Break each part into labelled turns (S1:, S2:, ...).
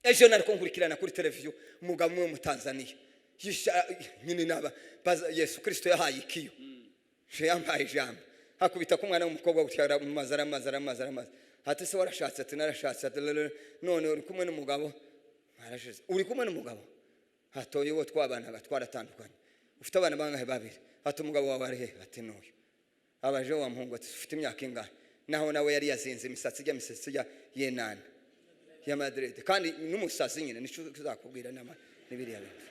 S1: Ejo nari nkurikirana kuri televiziyo umugabo umwe w'Umutanzaniya nyine naba Yesu Kirisito yahaye ikiyo, yambaye ijambo, hakubita ku mwana w'umukobwa gutya, aramaze, aramaze, aramaze, aramaze. Ati: "Se warashatse?" Ati: "Narashatse." Ati: "None uri kumwe n'umugabo?" Arashize. "Uri kumwe n'umugabo?" Hatoye uwo twabanaga, twaratandukanye. "Ufite abana bangahe?" "Babiri." Ati: "Umugabo wawe ari he?" Ati: "N'uyu." Abaje wa muhungu ati: "Ufite imyaka ingahe?" Naho nawe yari yazinze imisatsi, ijya misatsi ijya yenana ya Madrid, kandi n'umusazi nyine nicyo uzakubwira nama n'ibiriya bintu.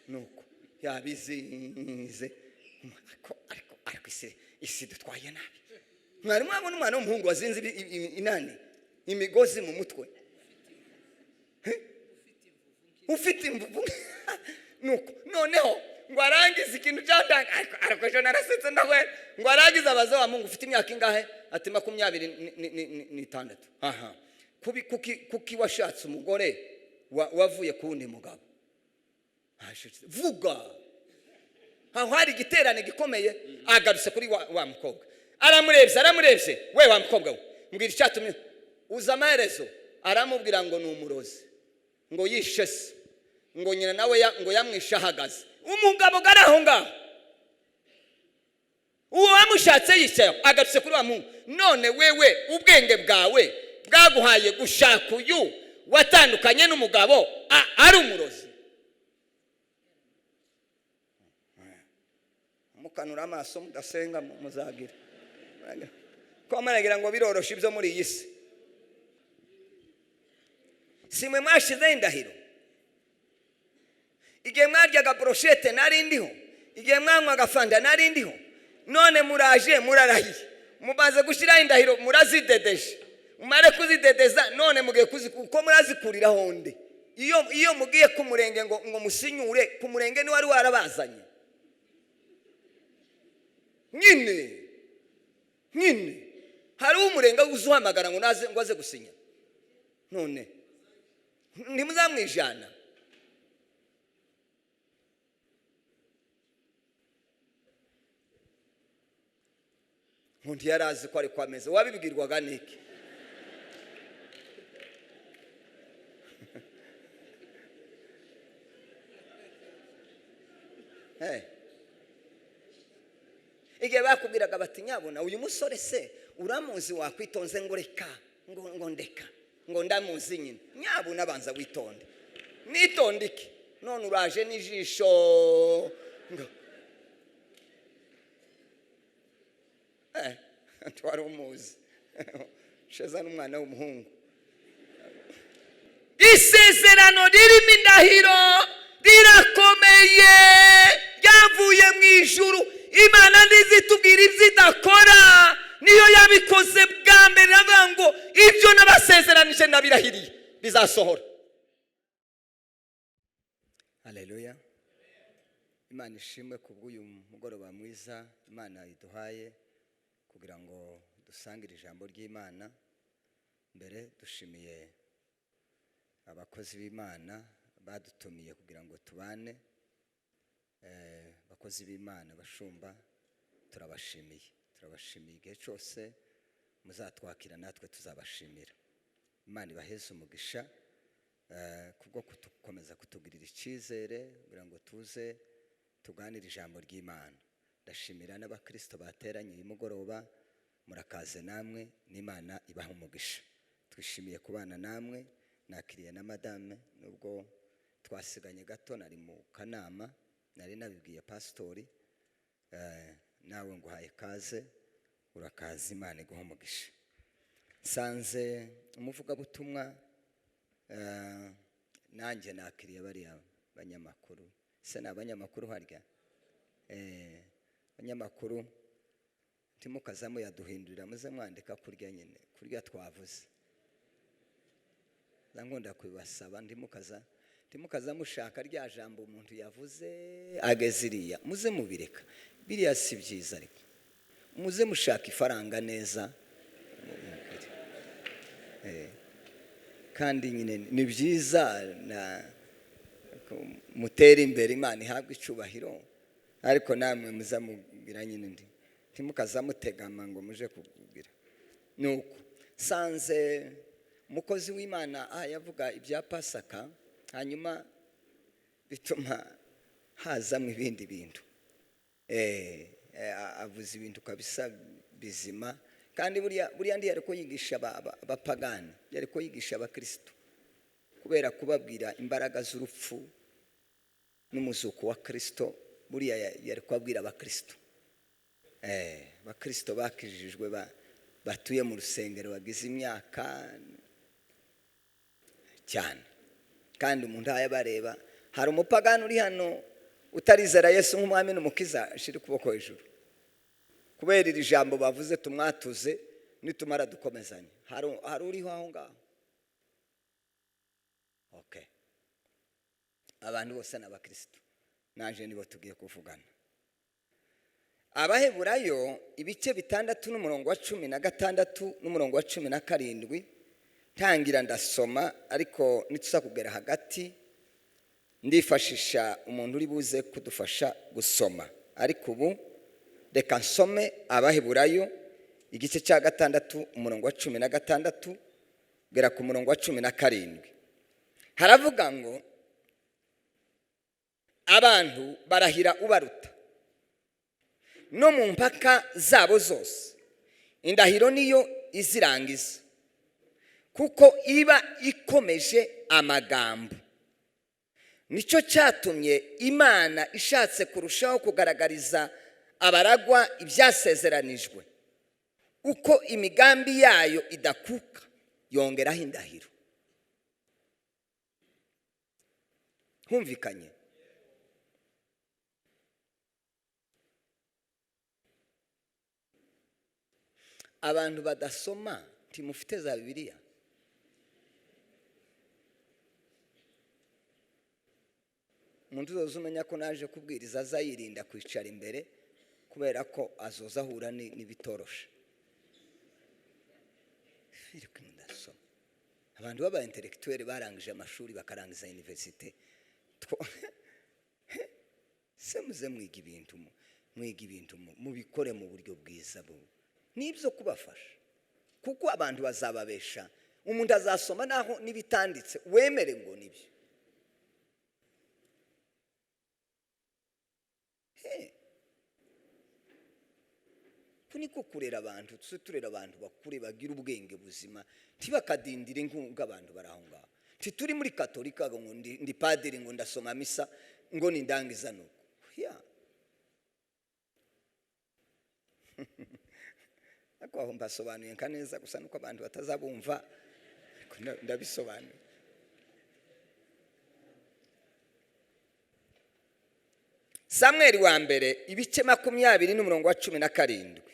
S1: Nuko yabizinze, ariko isi dutwaye nabi. Mwari mwabona umwana w'umuhungu wazinze inani imigozi mu mutwe? Ufite imvuvu. Nuko noneho ngo arangize ikintu cyatanga, ariko ejo narasetse ndahwera. Ngo arangize abaza wa muhungu: "Ufite imyaka ingahe?" Ati: "26." "Aha kubi kuki washatse umugore wavuye ku wundi mugabo?" Ashitse, vuga. Aho hari igiterane gikomeye. Agarutse kuri wa mukobwa, aramurebye, aramurebye: "We wa mukobwa we, mbwira icyatumye uza." Amaherezo aramubwira ngo ni umurozi, ngo yishe se, ngo nyina nawe ngo yamwishe ahagaze. Umugabo gari aho ngaho, uwo wamushatse yicaye. Agarutse kuri wa muhungu: "None wewe ubwenge bwawe bwaguhaye gushaka uyu watandukanye n'umugabo ari umurozi?" Mukanura amaso mudasenga, muzagira ko muragira ngo biroroshe ibyo muri iyi si. Si mwe mwashizeho indahiro? Igihe mwaryaga brochette nari ndiho, igihe mwanywaga fanta nari ndiho. None muraje murarahiye, mumaze gushyiraho indahiro, murazidedeje. Mumare kuzidedeza, none mugiye uko murazikuriraho nde? Iyo mugiye ku murenge ngo musinyure ku murenge, niwe wari warabazanye nyine. Nyine hariho umurenge uzuhamagara ngo naze, ngo aze gusinya. None ntimuzamwijana. Ngo ntiyari azi ko ariko ameze. Wabibwirwaga n'iki? Hey. Igihe bakubwiraga bati: "Nyabona uyu musore se uramuzi?" Wakwitonze ngo reka, ngo ndeka, ngo ndamuzi nyine. Nyabuna abanza witonde. Nitonde iki? None uraje n'ijisho ngo twari umuzi sheza n'umwana w'umuhungu. Isezerano ririmo indahiro rirakomeye, ryavuye mu ijuru. Imana ntizitubwira ibyo idakora, niyo yabikoze bwa mbere. Iravuga ngo: "Ibyo nabasezeranije nabirahiriye bizasohora." Haleluya! Imana ishimwe kubw'uyu mugoroba mwiza Imana iduhaye kugira ngo dusangire ijambo ry'Imana. Mbere dushimiye abakozi b'Imana badutumiye kugira ngo tubane. Abakozi b'Imana, bashumba, turabashimiye, turabashimiye. Igihe cyose muzatwakira natwe tuzabashimira. Imana ibaheze umugisha kubwo gukomeza kutugirira icyizere kugira ngo tuze tuganire ijambo ry'Imana. Ndashimira n'abakristo bateranye uyu mugoroba. Murakaze namwe, n'Imana ibaha umugisha. Twishimiye kubana namwe. Nakiriye na madame, nubwo twasiganye gato, nari mu kanama, nari nabibwiye pasitori. Nawe nguhaye kaze, urakaza, Imana iguha umugisha. Nsanze umuvugabutumwa, nanjye nakiriye bariya banyamakuru. Se ni abanyamakuru harya? Abanyamakuru, ntimukaza muyaduhindurira, muze mwandika kurya nyine kurya twavuze. Nkunda kubibasaba, ntimukaza mushaka rya jambo umuntu yavuze ageze iriya, muze mubireka. Biriya si byiza, ariko muze mushaka ifaranga neza. Kandi nyine ni byiza mutere imbere, Imana ihabwe icubahiro, ariko namwe muza mubwira nyine ndi ntimukaza mutegama ngo muje kubwira. Nuko sanze Umukozi w'Imana yavuga ibya Pasaka, hanyuma bituma hazamo ibindi bintu. Avuze ibintu kabisa bizima, kandi buriya ndi yariko yigisha abapagani, yariko yigisha abakristo, kubera kubabwira imbaraga z'urupfu n'umuzuko wa Kristo. Buriya yariko abwira abakristo, abakristo bakijijwe batuye mu rusengero bagize imyaka cyane, kandi umuntu ayabareba. Hari umupagani uri hano utarizera Yesu nk'umwami n'umukiza, ashira ukuboko hejuru. Kubera iri jambo bavuze tumwatuze, nitumara dukomezanye. Hari uriho aho ngaho? Okay, abantu bose ni abakristo, nanje nibo tugiye kuvugana. Abaheburayo ibice 6 n'umurongo wa 16 n'umurongo wa 17. Ntangira ndasoma, ariko nituza kugera hagati ndifashisha umuntu uri buze kudufasha gusoma. Ariko ubu reka nsome Abaheburayo igice cya 6 umurongo wa 16 kugera ku murongo wa 17. Haravuga ngo abantu barahira ubaruta no mu mpaka zabo zose, indahiro niyo izirangiza, kuko iba ikomeje amagambo. Nicyo cyatumye Imana ishatse kurushaho kugaragariza abaragwa ibyasezeranijwe, uko imigambi yayo idakuka, yongeraho indahiro. Humvikanye? Abantu badasoma, ntimufite za Bibiliya? Umuntu uzoza umenya ko naje kubwiriza azayirinda kwicara imbere, kubera ko azoza ahura n'ibitoroshe. Ndasoma. Abantu b'aba intellectuel barangije amashuri, bakarangiza université, se muze mwiga ibintu, mwiga ibintu mubikore mu buryo bwiza, nibyo kubafasha, kuko abantu bazababesha. Umuntu azasoma naho nibitanditse wemere ngo nibyo. Niko kurera abantu, tuse turera abantu bakure bagira ubwenge buzima, ntibakadindire nk'abantu bari aho ngaho. Ntituri muri katolika ngo ndi padiri ngo ndasoma misa ngo nindangiza nuko. Ya. Ariko aho mbasobanuye nka neza gusa nuko abantu batazabumva, ariko ndabisobanuye. Samweli wa mbere ibice 20 n'umurongo wa 17.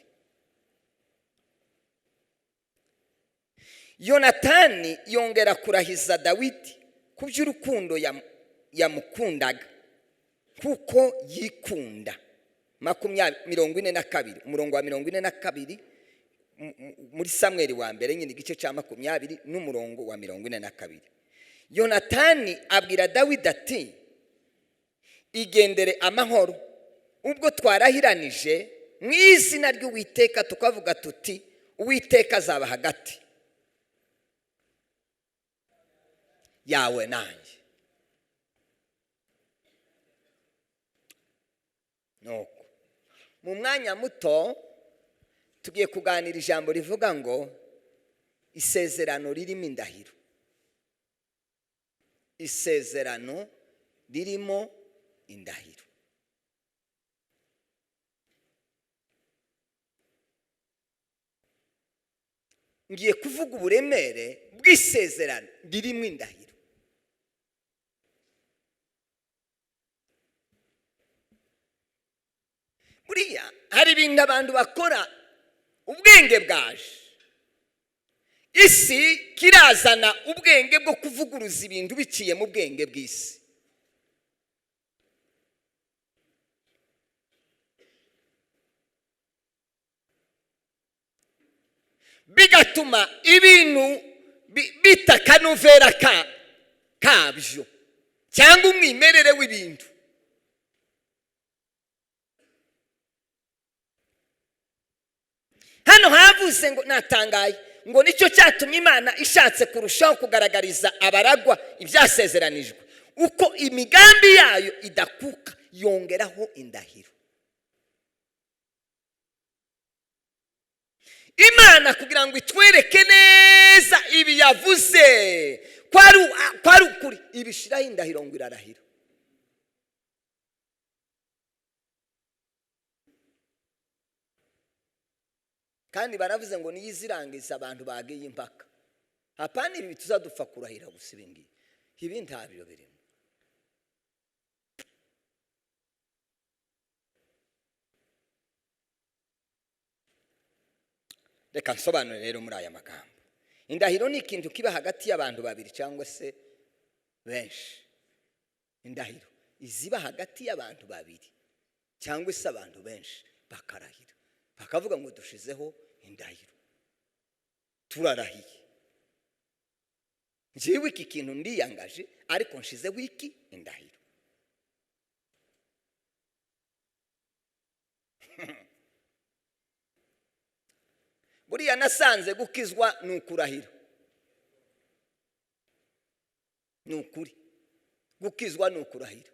S1: Yonatani yongera kurahiza Dawidi ku by'urukundo yamukundaga kuko yikunda. 42, umurongo wa 42 muri Samweli wa mbere nyine igice cya 20 n'umurongo wa 42. Yonatani abwira Dawidi ati igendere amahoro, ubwo twarahiranije mu izina ry'Uwiteka tukavuga tuti Uwiteka azaba hagati yawe nanjye. Nuko mu mwanya muto tugiye kuganira ijambo rivuga ngo isezerano ririmo indahiro. Isezerano ririmo indahiro. Ngiye kuvuga uburemere bw'isezerano ririmo indahiro. Buriya hari ibintu abantu bakora ubwenge bwaje. Isi kirazana ubwenge bwo kuvuguruza ibintu biciye mu bwenge bw'isi. Bigatuma ibintu bitakanuvera kabyo cyangwa umwimerere w'ibintu. Hano havuze ngo natangaye Ngo nicyo cyatumye Imana ishatse kurushaho kugaragariza abaragwa ibyasezeranijwe uko imigambi yayo idakuka, yongeraho indahiro. Imana kugira ngo itwereke neza ibi yavuze ko ari ukuri, ibishyiraho indahiro ngo irarahira. Kandi baravuze ngo niyo izirangiza abantu bagiye impaka. Hapana, ibi tuzadupfa kurahira gusa, ibi ngibi ibi ntabyo birimo. Reka nsobanure rero muri aya magambo. Indahiro ni ikintu kiba hagati y'abantu babiri cyangwa se benshi. Indahiro iziba hagati y'abantu babiri cyangwa se abantu benshi, bakarahira bakavuga ngo dushizeho indahiro, turarahiye, njyewe iki kintu ndiyangaje ariko nshizeho iki indahiro. Buriya nasanze gukizwa ni ukurahira, ni ukuri. Gukizwa ni ukurahira.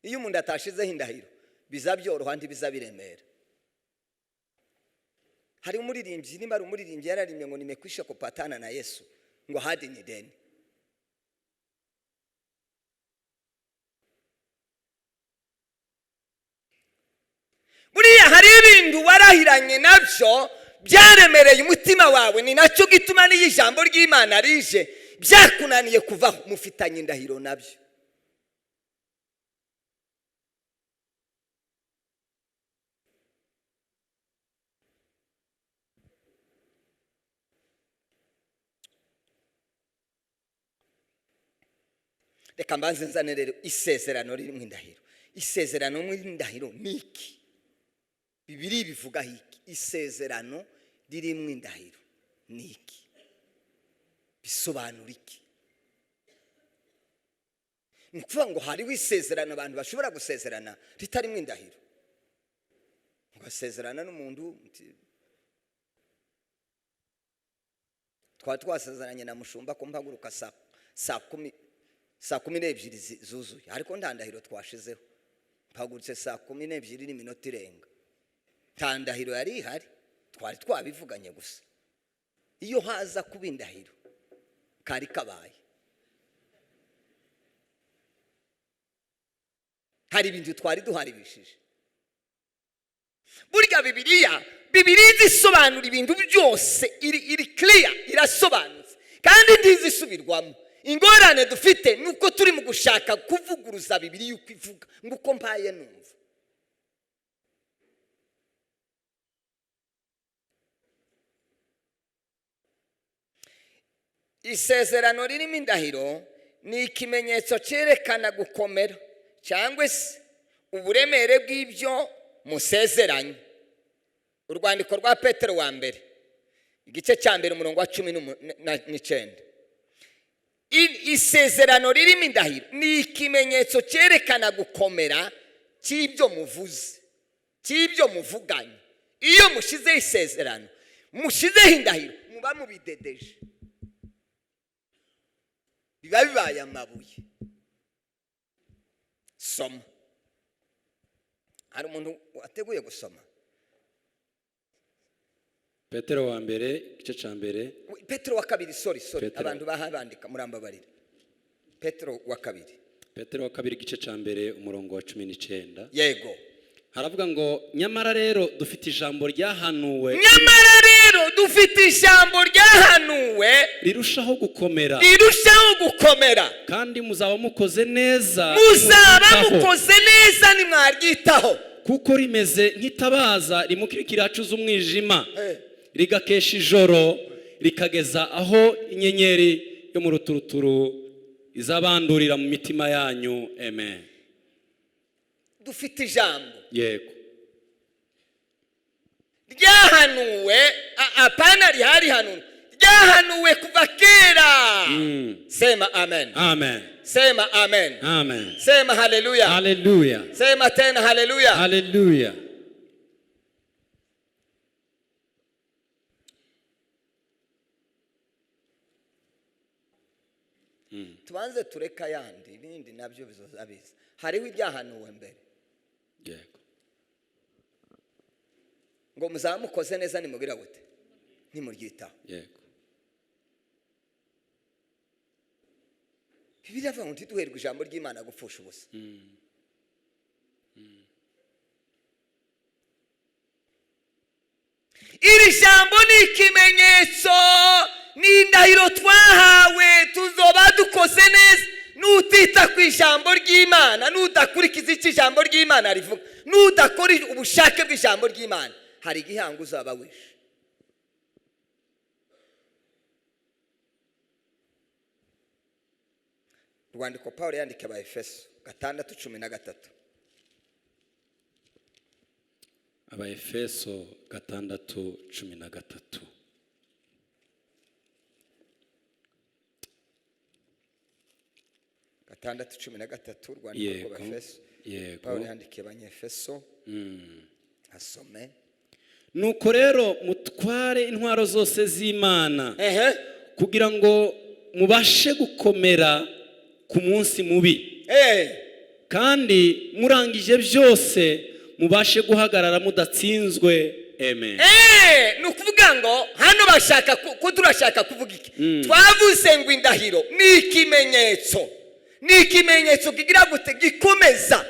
S1: Iyo umuntu atashizeho indahiro biza byoroha, ntibiza biremera. Hari umuririmbyi, nimba ari umuririmbyi, yararimbye ngo nimekwisha kupatana na Yesu, ngo ahadi ni deni. Buriya hari ibintu warahiranye nabyo byaremereye umutima wawe, ni nacyo gituma n'iyo ijambo ry'Imana rije byakunaniye kuvaho, mufitanye indahiro nabyo. Reka mbanze nzane rero isezerano ririmo indahiro. Isezerano mu indahiro ni iki? Bibiliya bivuga iki? Isezerano ririmo indahiro ni iki? Bisobanura iki? Ni ukuvuga ngo hariho isezerano abantu bashobora gusezerana ritarimo indahiro. Ugasezerana n'umuntu, twaba twasezeranye na mushumba ko mpaguruka saa 12 zuzuye, ariko nta ndahiro twashizeho. Mpagurutse 12 n'iminota irenga, nta ndahiro yari ihari, twari twabivuganye gusa. Iyo haza kuba indahiro kari kabaye. Hari ibintu twari duharibishije. Burya Bibiliya izisobanura ibintu byose, iri clear, irasobanutse kandi ntizisubirwamo. Ingorane dufite nuko turi mu gushaka kuvuguruza Bibiliya uko ivuga, ngo uko mpaye numva. Isezerano ririmo indahiro ni ikimenyetso cyerekana gukomera cyangwa se uburemere bw'ibyo musezeranye. Urwandiko rwa Petero wa mbere igice cya mbere umurongo wa 19. Isezerano ririmo indahiro ni ikimenyetso cyerekana gukomera cy'ibyo muvuze, cy'ibyo muvuganye. Iyo mushizeho isezerano, mushizeho indahiro, muba mubidedeje, biba bibaye amabuye. Soma. Hari umuntu wateguye gusoma?
S2: Petero wa mbere igice cya mbere.
S1: Petero wa kabiri, sorry, abantu bahabandika murambabarira. Petero wa kabiri.
S2: Petero wa kabiri igice cya mbere umurongo wa 19.
S1: Yego.
S2: Haravuga ngo nyamara rero dufite ijambo ryahanuwe.
S1: Nyamara rero dufite ijambo ryahanuwe
S2: rirushaho gukomera.
S1: Rirushaho gukomera.
S2: Kandi muzaba mukoze neza.
S1: Muzaba mukoze neza nimwaryitaho.
S2: Kuko rimeze nk'itabaza rimukirikira acuza umwijima. Rigakesha ijoro rikageza aho inyenyeri yo mu ruturuturu izabandurira mu mitima yanyu. Amen.
S1: Dufite ijambo.
S2: Yego.
S1: Ryahanuwe, apana rihari hanuwe. Ryahanuwe kuva kera. Sema amen.
S2: Amen.
S1: Sema amen.
S2: Amen.
S1: Sema haleluya.
S2: Haleluya.
S1: Sema tena haleluya.
S2: Haleluya.
S1: Tubanze tureka yandi, ibindi nabyo bizoza biza. Hariho ibyahanuwe mbere.
S2: Yego.
S1: Ngo muzamukoze neza nimugira gute? Nimuryitaho.
S2: Yego.
S1: Bibiliya ivuga ngo ntiduherwe ijambo ry'Imana gupfusha ubusa. Iri jambo ni ikimenyetso, ni indahiro twahawe, tuzoba dukoze neza. Nutita ku ijambo ry'Imana, nudakurikiza icyo ijambo ry'Imana rivuga, nudakora ubushake bw'ijambo ry'Imana, hari igihango uzaba wishe. Urwandiko Pawulo yandika Abaefeso 6:13.
S2: Abaefeso 6:13.
S1: Urwandiko rw'Abaefeso.
S2: Yego.
S1: Pawulo yandikiye Abanyefeso. Asome.
S2: Nuko rero mutware intwaro zose z'Imana kugira ngo mubashe gukomera ku munsi mubi. Kandi murangije byose mubashe guhagarara mudatsinzwe. Amen.
S1: Ni ukuvuga ngo hano bashaka ko turashaka kuvuga iki? Twavuze ngo indahiro ni ikimenyetso. Ni ikimenyetso kigira gute? Gikomeza.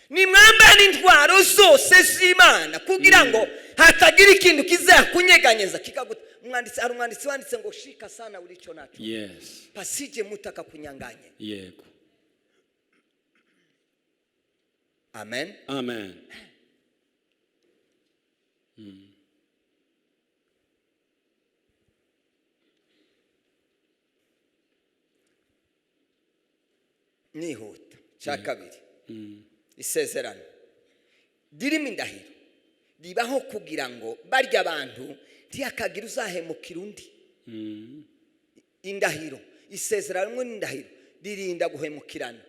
S1: Ni mwambara intwaro zose z'Imana kugira ngo hatagira ikintu kizakunyeganyeza kikaguta. Umwanditsi ari umwanditsi wanditse ngo shika sana ulicho nacho.
S2: Yes.
S1: Pasije mutaka kunyanganye.
S2: Yego.
S1: Amen.
S2: Amen.
S1: Nihuta cya kabiri. Isezerano ririmo indahiro ribaho kugira ngo barya abantu ntiyakagira uzahemukira undi. Indahiro, isezerano n'indahiro ririnda guhemukirana.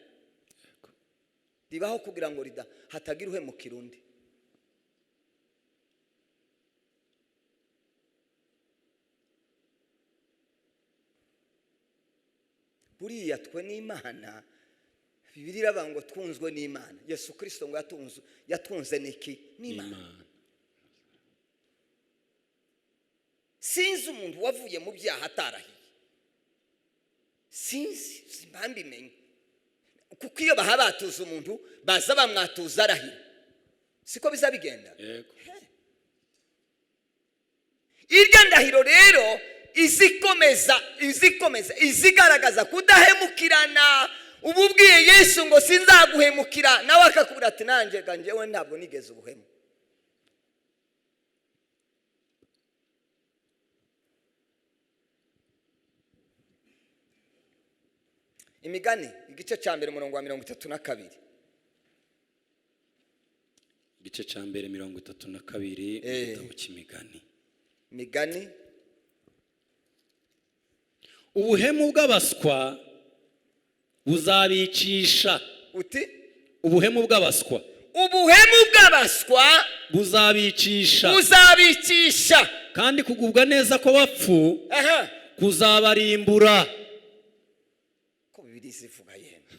S1: Ribaho kugira ngo hatagira uhemukira undi. Buriya twe n'Imana, Bibiliya iravuga ngo twunzwe n'Imana. Yesu Kristo ngo yatunze niki? N'Imana. Sinzi umuntu wavuye mu byaha atarahiye. Sinzi, simbimenye. Kuko iyo bahabatuza umuntu baza bamwatuza arahira. Siko biza bigenda.
S2: Yego.
S1: Irya ndahiro rero izikomeza izigaragaza kudahemukirana. Ububwiye Yesu ngo sinzaguhemukira, nawe akakubwira ati nanjye njyewe ntabwo nigeze ubuhemu. Imigani igice cya mbere umurongo wa 32.
S2: Igice cya mbere 32 igitabo cy'Imigani.
S1: Migani.
S2: Ubuhemu bw'abaswa buzabicisha.
S1: Uti?
S2: Ubuhemu bw'abaswa.
S1: Ubuhemu bw'abaswa
S2: buzabicisha.
S1: Buzabicisha.
S2: Kandi kugubwa neza kw'abapfu kuzabarimbura.
S1: Ko Bibiliya izivuga yemwe.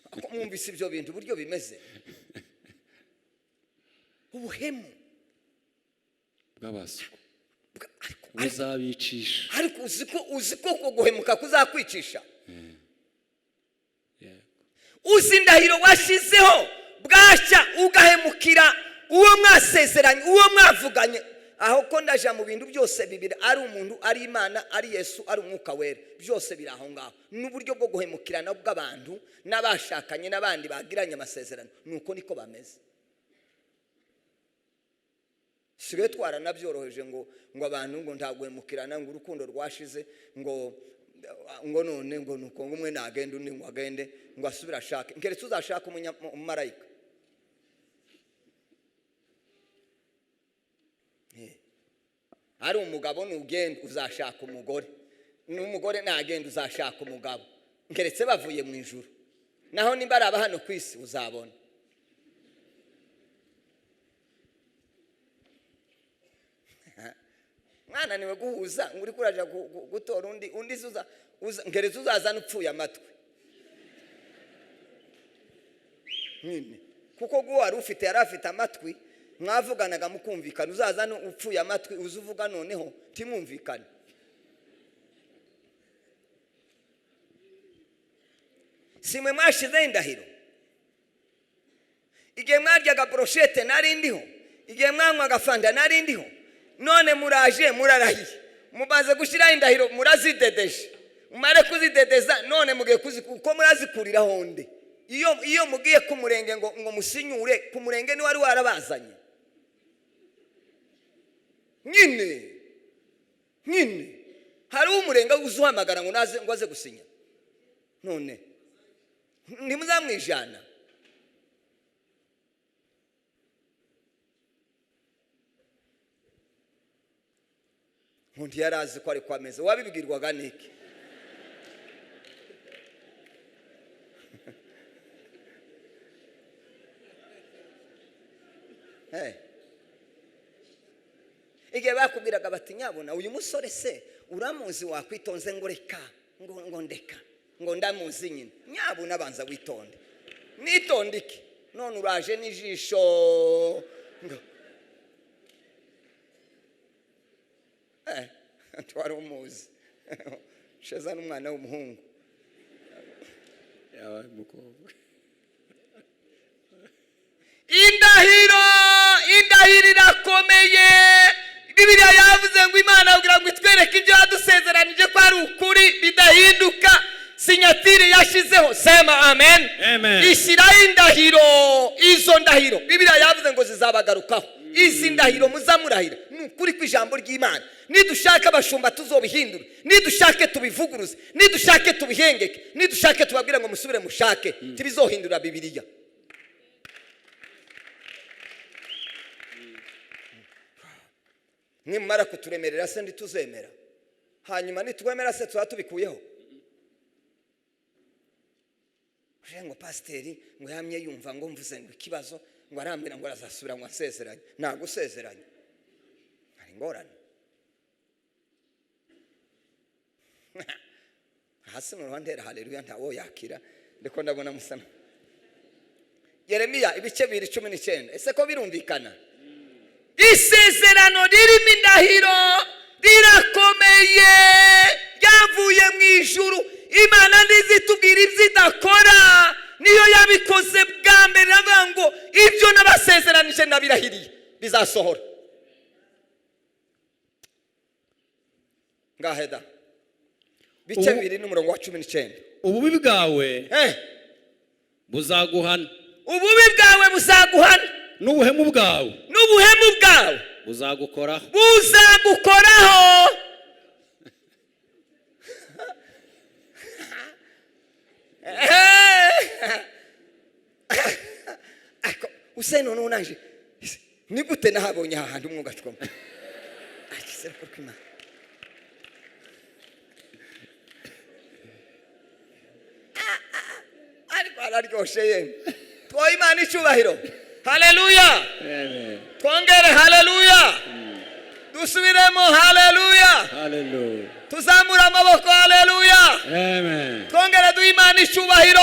S1: Ko mwumvise ibyo bintu uburyo bimeze. Ubuhemu
S2: bw'abaswa buzabicisha.
S1: Ariko uzi ko guhemuka kuzakwicisha. Uzi indahiro washizeho bwacya ugahemukira uwo mwasezeranye, uwo mwavuganye. Aho ko ndaja mu bintu byose bibiri, ari umuntu, ari Imana, ari Yesu, ari Umwuka Wera, byose biri aho ngaho. N'uburyo bwo guhemukirana bw'abantu n'abashakanye n'abandi bagiranye amasezerano, nuko niko bameze. Sigaye twaranabyoroheje ngo abantu ngo ntaguhemukirana, ngo urukundo rwashize, ngo none ngo nuko ngo umwe nagende undi ngo agende ngo asubire ashake. Nkeretse uzashaka umumarayika. Ari umugabo nugenda uzashaka umugore, n'umugore nagenda uzashaka umugabo. Nkeretse bavuye mu ijuru. Naho nimba ari aba hano ku isi uzabona. Mwana niwe guhuza ngo uri kuraja gutora undi zuza Ngereza uzazana upfuye amatwi nyine, kuko guwo wari ufite yari afite amatwi, mwavuganaga mukumvikana. Uzazana upfuye amatwi, uze uvuga noneho timwumvikane. Si mwe mwashizeho indahiro? Igihe mwaryaga brochette nari ndiho, igihe mwanywaga fanta nari ndiho. None muraje murarahiye, mumaze gushyiraho indahiro, murazidedeje. Mumare kuzidedeza, none mugiye uko murazikuriraho nde? Iyo mugiye ku murenge ngo musinyure ku murenge, ni wari warabazanye nyine nyine. Hariho umurenge uzuhamagara ngo naze ngo aze gusinya, none ntimuzamwijana. Nkundi yari azi ko ari kwameze, wabibwirwaga niki? Igihe bakubwiraga bati nyabona uyu musore se uramuzi, wakwitonze ngo reka ngo ndeka ngo ndamuzi nyine. Nyabona abanza witonde, nitonde iki? None uraje n'ijisho ngo twari umuzi sheza n'umwana w'umuhungu
S2: yabaye umukobwa.
S1: Indahiro, indahiro irakomeye. Bibiliya yavuze ngo Imana kugira ngo itwereke ibyo yadusezeranije ko ari ukuri bidahinduka, signature yashizeho. Sema amen.
S2: Amen.
S1: Ishyiraho indahiro. Izo ndahiro Bibiliya yavuze ngo zizabagarukaho. Izi ndahiro muzamurahira ni ukuri kw'ijambo ry'Imana. Nidushaka abashumba tuzobihindure, nidushake tubivuguruze, nidushake tubihengeke, nidushake tubabwire ngo musubire mushake, tibizohindura Bibiliya. Nimumara kuturemerera se ntituzemera, hanyuma nitwemera se tuba tubikuyeho. Ngo pasiteri ngo yamye yumva ngo mvuze ngo ikibazo, ngo arambwira ngo arazasubira ngo ansezeranye. Nagusezeranye hari ingorane hasi mu ruhande. Haleluya, ntawo yakira ndiko ndabona musana. Yeremiya ibice 2:19. Ese ko birumvikana? Isezerano ririmo indahiro rirakomeye, ryavuye mu ijuru. Imana ntizitubwira ibyo idakora, niyo yabikoze bwa mbere iravuga ngo ibyo nabasezeranije nabirahiriye bizasohora. Ngaheda bice 2:19.
S2: Ububi bwawe buzaguhana.
S1: Ububi bwawe buzaguhana.
S2: N'ubuhemu bwawe.
S1: N'ubuhemu bwawe
S2: buzagukoraho.
S1: Buzagukoraho. Ariko use noneho naje ni gute nahabonye aha hantu mwugacwamo? Akizera ko Imana. Ariko araryoshe yemwe. Twoye Imana icyubahiro. Haleluya.
S2: Amen.
S1: Twongere haleluya. Dusubiremo haleluya.
S2: Haleluya.
S1: Tuzamura amaboko haleluya.
S2: Amen.
S1: Twongere duhe Imana icyubahiro.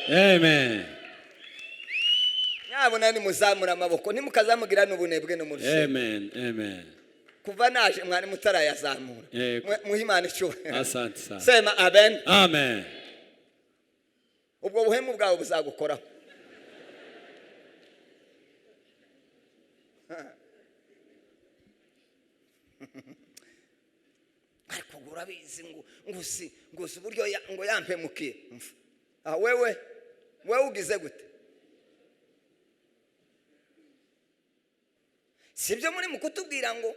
S2: Amen.
S1: Nyabona nimuzamura amaboko ntimukazamugira n'ubunebwe no mu rusengero.
S2: Amen. Amen.
S1: Kuva naje mwari mutarayazamura. Muhe Imana icyubahiro.
S2: Asante sana.
S1: Sema amen.
S2: Amen.
S1: Ubwo buhemu bwawe buzagukoraho. Ariko urabizi ngo ngusi ngusi uburyo ngo yampemukiye. Wewe ugize gute? Sibyo muri mukutubwira ngo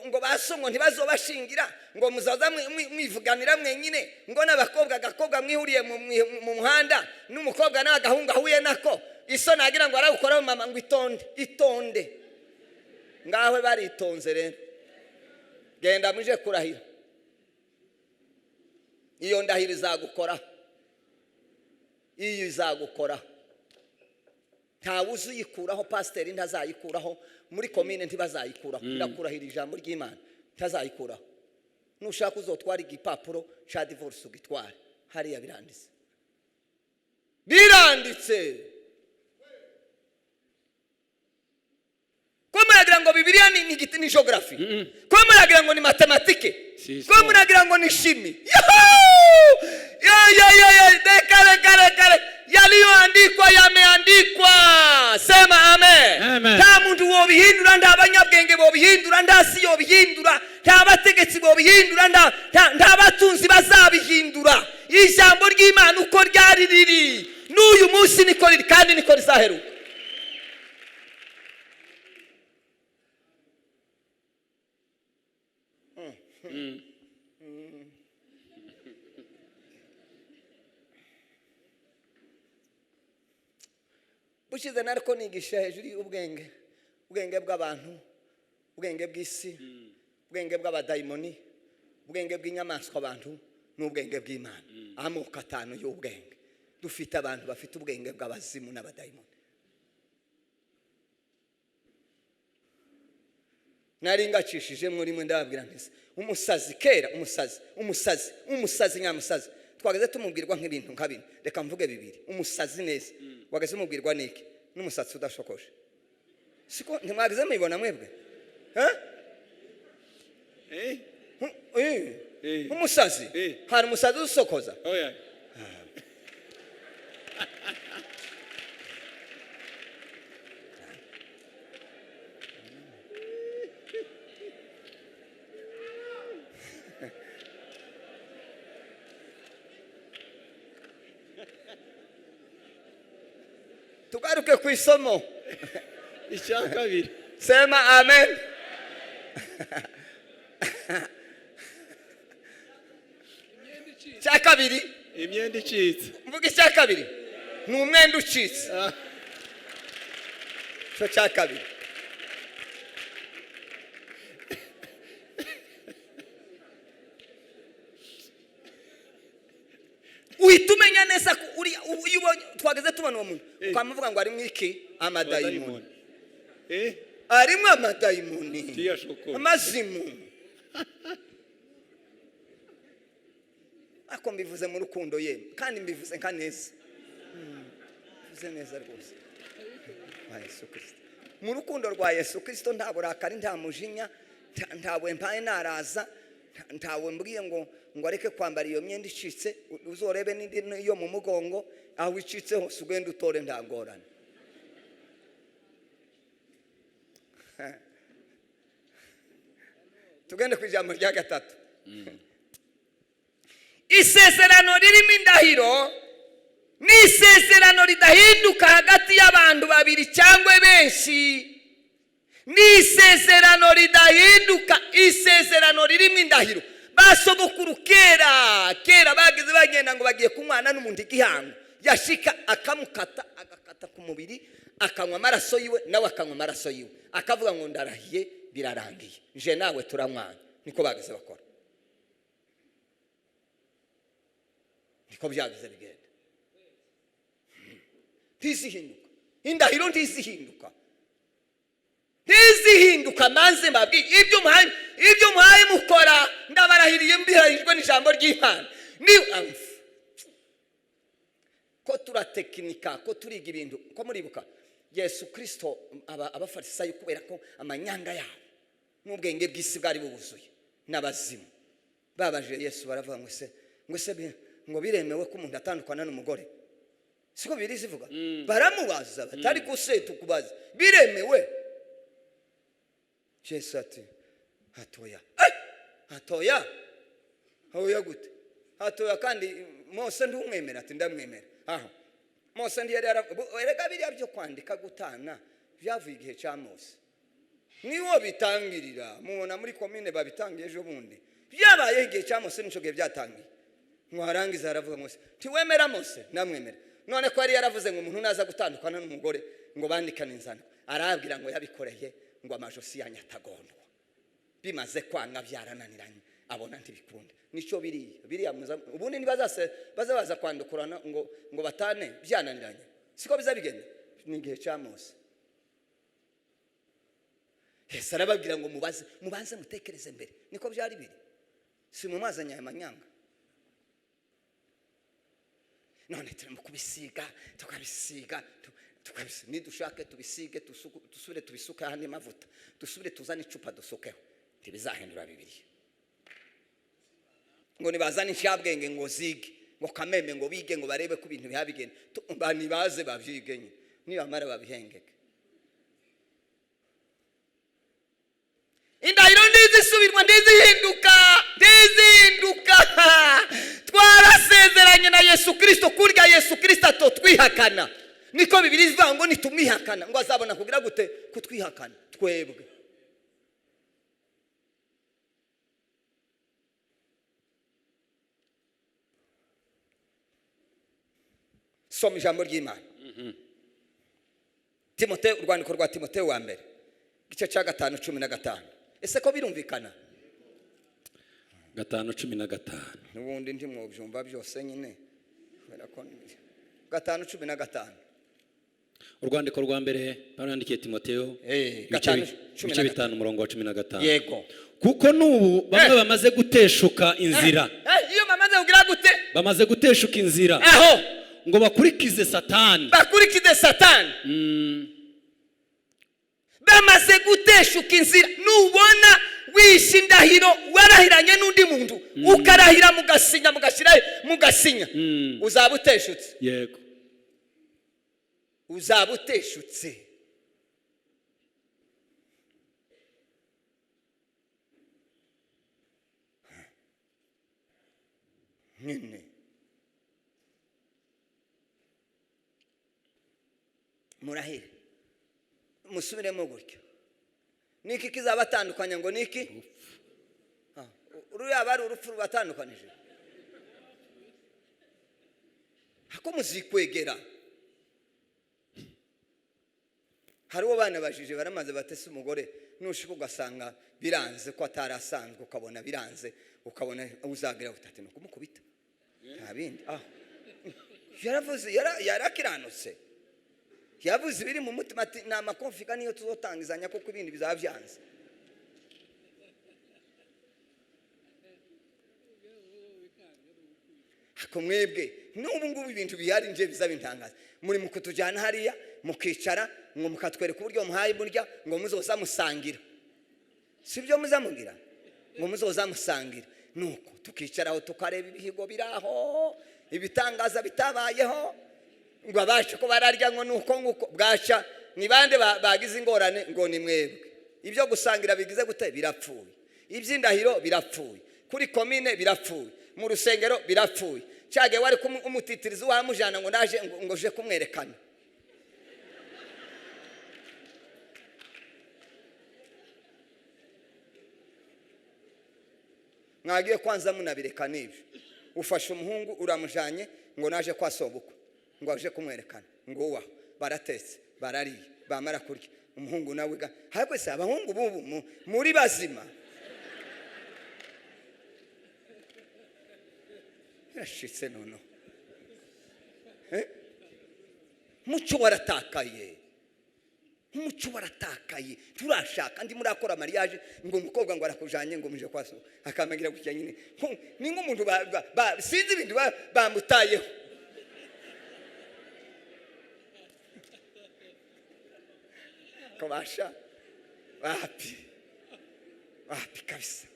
S1: ngo baso ngo ntibazobashingira, ngo muzaza mwivuganira mwenyine, ngo n'abakobwa gakobwa mwihuriye mu muhanda n'umukobwa n'agahungu ahuye nako, iso nagira ngo aragukora mama ngo itonde itonde. Ngawe baritonze rero. Genda muje kurahira. Iyo ndahiro izagukora. Iyo izagukora. Ntawe uzuyikuraho, pasiteri ntazayikuraho, muri komine ntibazayikuraho. Ndakurahira ijambo ry'Imana ntazayikuraho. Nushaka uzotwara igipapuro cya divorce ugitware, hariya biranditse, biranditse. Ko muragira ngo Bibiliya ni geography, ko muragira ngo ni matematike,
S2: Si
S1: ko
S2: histoire.
S1: muragira ngo ni chimie. Yuhu! Ya, ya, ya, ya, reka reka reka reka. Yaliyoandikwa yameandikwa, sema amen.
S2: Amen.
S1: Nta muntu wobihindura, nta banyabwenge bobihindura, nta si yobihindura, nta bategetsi bobihindura, nta batunzi bazabihindura. Ijambo ry'Imana uko ryari riri n'uyu munsi niko riri, kandi niko rizaheruka. Bushize nariko nigisha hejuru y'ubwenge, ubwenge bw'abantu, ubwenge bw'isi, ubwenge bw'abadayimoni, ubwenge bw'inyamaswa abantu, n'ubwenge bw'Imana. Amoko atanu y'ubwenge. Dufite abantu bafite ubwenge bw'abazimu n'abadayimoni. Nari ngacishijemo rimwe, ndababwira nti umusazi kera, umusazi, umusazi, umusazi nyamusazi, twageze tumubwirwa nk'ibintu nka bine. Reka mvuge bibiri. Umusazi neza wageze umubwirwa n'iki? N'umusatsi udashokoje. Siko ntimwageze mubibona mwebwe? Eh?
S2: Eh?
S1: Eh. Umusazi.
S2: Eh.
S1: Hari umusazi usokoza?
S2: Oya.
S1: Tugaruke ku isomo.
S2: Icya kabiri.
S1: Sema amen. Icya kabiri.
S2: Imyenda icitse.
S1: Mvuga icya kabiri, ni umwenda ucitse. Icyo cya kabiri. Uhita umenya neza ko uriya, iyo ubonye twageze tubona uwo muntu, ukamuvuga ngo arimo iki? Amadayimoni.
S2: Eh?
S1: Arimo amadayimoni.
S2: Tiyashokora.
S1: Amazimu. Ariko mbivuze mu rukundo ye, kandi mbivuze nka neza. Mbivuze neza rwose rwa Yesu Kirisito, mu rukundo rwa Yesu Kirisito. Nta burakari, nta mujinya, ntawe mpaye naraza, ntawe mbwiye ngo areke kwambara iyo myenda icitse. Uzorebe n'indi yo mu mugongo aho icitse hose, ugende utore, nta ngorane. Tugende ku ijambo rya gatatu. Isezerano ririmo indahiro ni isezerano ridahinduka hagati y'abantu babiri cyangwa benshi. Ni isezerano ridahinduka, isezerano ririmo indahiro. Basogokuru kera kera bageze bagenda ngo bagiye kunywana n'umuntu igihango, yashika akamukata, agakata ku mubiri, akanywa amaraso yiwe, nawe akanywa amaraso yiwe, akavuga ngo ndarahiye, birarangiye, nje nawe turamwana. Niko bageze bakora, niko byageze bigenda. Ntizihinduka indahiro, ntizihinduka, ntizihinduka. Maze mbabwiye ibyo muhaye mukora, ndabarahiriye, mbirahijwe n'ijambo ry'Imana. Ni ko turatekinika, ko turiga ibintu, ko muribuka Yesu Kirisito, abafarisayo, kubera ko amanyanga yabo n'ubwenge bw'isi bwari bubuzuye n'abazimu, babajije Yesu, baravuga ngo se ngo biremewe ko umuntu atandukana n'umugore? Siko biri zivuga? Baramubaza batari ko se tukubaza, biremewe? Yesu ati hatoya. Eh! Hatoya, hoya gute hatoya? Kandi Mose ntumwemera? Ati ndamwemera. Aha Mose ntiyari erega biriya byo kwandika gutana byavuye igihe cya Mose, niwo bitangirira. Mubona muri komine babitangiye ejo bundi, byabayeho igihe cya Mose, nico gihe byatangiye. Mwarangiza haravuga Mose, ntiwemera Mose? Namwemera. None ko yari yaravuze ngo umuntu naza gutandukana n'umugore ngo bandikane inzandiko, arabwira ngo yabikoreye ngo amajosi yanyu atagondwa. Bimaze kwanga, byarananiranye, abona ntibikunda. Nico biriya biriya ubundi ntibazase baza baza kwandukurana ngo batane, byananiranye. Siko biza bigenda, ni igihe cya Mose. Yesu arababwira ngo mubaze, mubanze mutekereze mbere. Niko byari biri. Si mwe mwazanye aya manyanga? None turimo kubisiga, tukabisiga, tukabisiga, nidushake tubisige, dusubire tubisuke ahandi mavuta, dusubire tuzane icupa dusukeho, ntibizahindura Bibiliya. Ngo nibazane inshabwenge ngo zige, ngo kameme, ngo bige, ngo barebe ko ibintu bihabigenda. Nibaze babyige nyine, nibamara babihengeke. Indahiro ntizisubirwa, ntizihinduka, ntizihinduka. Twarasezeranye na Yesu Kirisito. Kurya Yesu Kirisito atotwihakana, niko Bibiri ivuga ngo nitumwihakana ngo azabona kugira gute? Kutwihakana twebwe. Soma ijambo ry'Imana. Timote, urwandiko rwa Timoteyo wa mbere, igice cya 5, 15. Ese ko birumvikana?
S2: 5:15.
S1: N'ubundi ntimwobyumva byose nyine, kubera ko 5:15.
S2: Urwandiko rwa mbere Pawulo yandikiye Timoteyo, ibice
S1: 5, cumi
S2: ibice
S1: na
S2: 5, umurongo wa 15.
S1: Yego.
S2: Kuko n'ubu bamwe bamaze guteshuka inzira.
S1: Iyo bamaze kugira gute?
S2: Bamaze guteshuka inzira.
S1: Aho.
S2: Ngo bakurikize Satani.
S1: Bakurikize Satani. Bamaze guteshuka inzira. Nubona wishe indahiro warahiranye n'undi muntu, ukarahira mugasinya, mugashyirayo, mugasinya, uzaba uteshutse. Uzaba uteshutse. Nyine murahire, musubiremo gutyo. Niki kizabatandukanya? Ngo niki? Ruriya bari urupfu rubatandukanije. Ako muzikwegera. Hari uwo bana bajije baramaze batese umugore, nushika ugasanga biranze ko atarasanzwe, ukabona biranze, ukabona uzagira utati ni ukumukubita, nta bindi. Yaravuze, yarakiranutse, yavuze ibiri mu mutima, ati ni amakonfika niyo tuzotangizanya kuko ibindi bizaba byanze. Ariko mwebwe n'ubu ngubu ibintu bihari nje bizaba intangaza. Muri mu kutujyana hariya mukicara ngo mukatwereka uburyo muhaye burya, ngo muzoza musangira, si byo muzamugira ngo muzoza musangira. Nuko tukicaraho tukareba ibihigo biraho, ibitangaza bitabayeho, ngo abashe ko bararya, ngo nuko nguko bwaca. Ni bande bagize ingorane? Ngo ni mwebwe. Ibyo gusangira bigize gute? Birapfuye. Iby'indahiro birapfuye, kuri komine birapfuye, mu rusengero birapfuye. Cyage wari umutitiriza wamujana ngo naje ngo je kumwerekana. Mwagiye kwanza munabireka n'ibyo. Ufashe umuhungu uramujanye ngo naje kwa sobukwe, ngo aje kumwerekana, ngo uwaho baratetse, barariye, bamara kurya umuhungu nawe ga ariko se abahungu bubu muri bazima? Yarashitse noneho. Muco waratakaye, umuco waratakaye. Turashaka ndi murakora mariage ngo umukobwa ngo arakujanye ngo muje kwaso, akamagira gutya nyine. Ni nk'umuntu sinzi ibintu bamutayeho. Kobasha wapi wapi kabisa.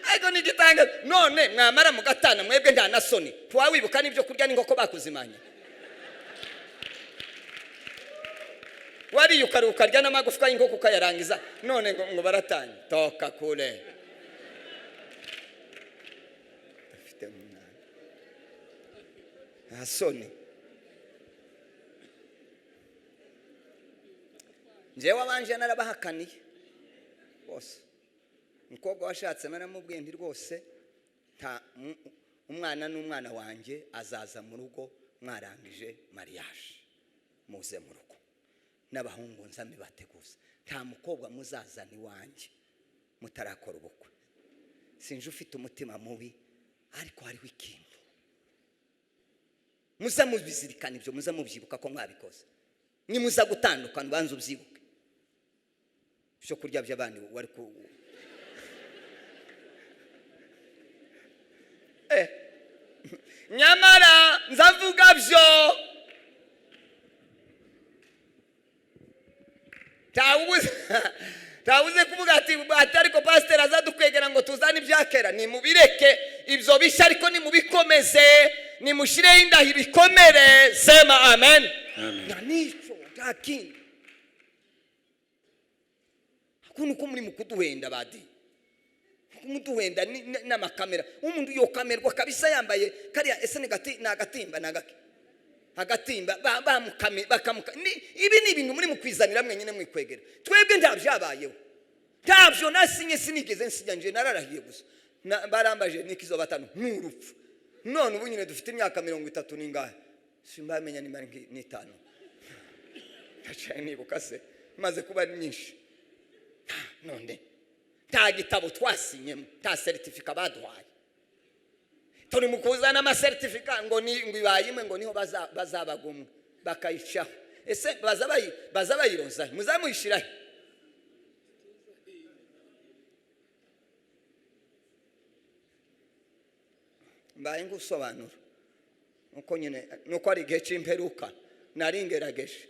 S1: Ariko ni igitangaza. None mwamara mugatana mwebwe nta na soni, ntiwawibuka n'ibyo kurya n'inkoko bakuzimanye. Wariye ukaruhuka ukarya n'amagufwa y'inkoko ukayarangiza, none ngo baratanye. Toka kure. Afite umunani. Nta soni. Njyewe abanje narabahakaniye bose. Umukobwa washatse naramubwiye nti rwose nta umwana n'umwana wanjye azaza mu rugo mwarangije mariage, muze mu rugo n'abahungu nzame bateguza. Nta mukobwa muzazana iwanjye mutarakora ubukwe. Sinje ufite umutima mubi, ariko hariho ikintu muza mubizirikana, ibyo muza mubyibuka ko mwabikoze. Nimuza gutandukana ubanza ubyibuke. Ibyo kurya by'abandi wari ku Nyamara nzavuga byo ntawuze kuvuga ati ariko pasiteri azadukwegera ngo tuzane ibyakera. Nimubireke ibyo bishya, ariko nimubikomeze, nimushyireho indahiro ikomere. Sema amen. Nta n'icyo, nta kindi. Ukuntu ko muri mu kuduhenda badi kumuduhenda n'amakamera, umuntu yokamerwa kabisa yambaye kariya. Ese ni gati? Ni agatimba, ni agaki? Agatimba bamukame bakamuka. Ibi ni ibintu muri mu kwizanira mwenyine mwikwegera. Twebwe nta byabayeho, ntabyo nasinye, sinigeze nsinya. Nje nararahiye gusa. Barambaje nikizo batanu nk'urupfu. None ubu nyine dufite imyaka 30 n'ingahe, simbamenya nimba ari n'itanu, ndacaye nibuka se maze kuba ari myinshi. None nta gitabo twasinyemo, nta seritifika baduhaye. Turi mu kuzana amasertifika ngo ni ngo ibaye imwe, ngo niho bazabagumwe bakayicaho. Ese baza bayiroza, muzamuyishirahe? Mbaye ngusobanura uko nyine nuko ari igihe cy'imperuka nari ngerageje.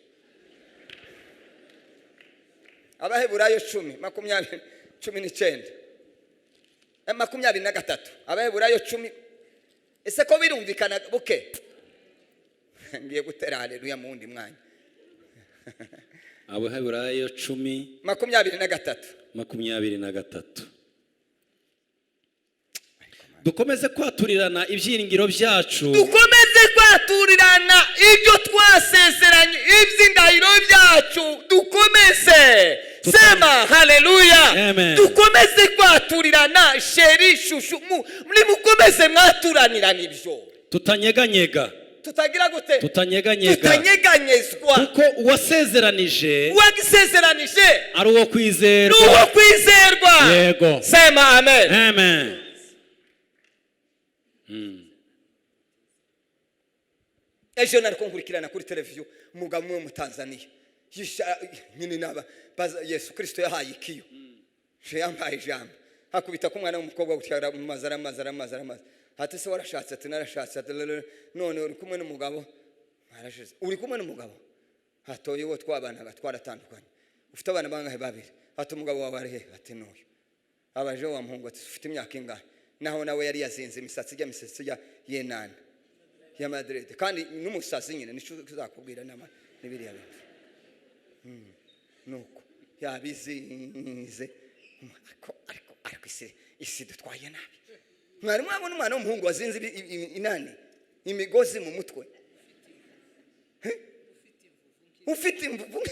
S1: Abaheburayo 10 20 19, 23, Abaheburayo 10. Ese ko birumvikana buke? Ngiye gutera haleluya mu wundi mwanya.
S2: Abaheburayo 10
S1: 23.
S2: 23. Dukomeze kwaturirana ibyiringiro byacu.
S1: Dukomeze kwaturirana ibyo twasezeranye, iby'indahiro byacu, dukomeze. Sema haleluya.
S2: Amen.
S1: Dukomeze kwaturirana, chéri, chouchou, nimukomeze mwaturanirana ibyo.
S2: Tutanyeganyega.
S1: Tutagira gute?
S2: Tutanyeganyega.
S1: Tutanyeganyezwa.
S2: Kuko uwasezeranije
S1: uwagisezeranije
S2: ari uwo kwizerwa.
S1: Ni uwo kwizerwa.
S2: Yego.
S1: Sema amen.
S2: Amen.
S1: Ejo nari nkurikirana kuri televiziyo umugabo umwe wo mu Tanzania nyine naba baza Yesu Kristo yahaye ikiyo je yampaye ijambo, hakubita ko umwana w'umukobwa gutya aramaze aramaze aramaze aramaze. Ati se warashatse? Ati narashatse. Ati lelele, none uri kumwe n'umugabo? Arashize. Uri kumwe n'umugabo? Hatoye uwo twabanaga twaratandukanye. Ufite abana bangahe? Babiri. Ati umugabo wawe ari he? Ati n'uyu. Abaje wa muhungu ati ufite imyaka ingahe? Naho nawe yari yazinze imisatsi ijya imisatsi ijya yenana ya Madrid, kandi n'umusazi nyine nico uzakubwira nama n'ibiriya bintu. Nuko yabizinze, ariko isi dutwaye nabi. Mwari mwabona umwana w'umuhungu wazinze inani imigozi mu mutwe? Ufite imvuvu.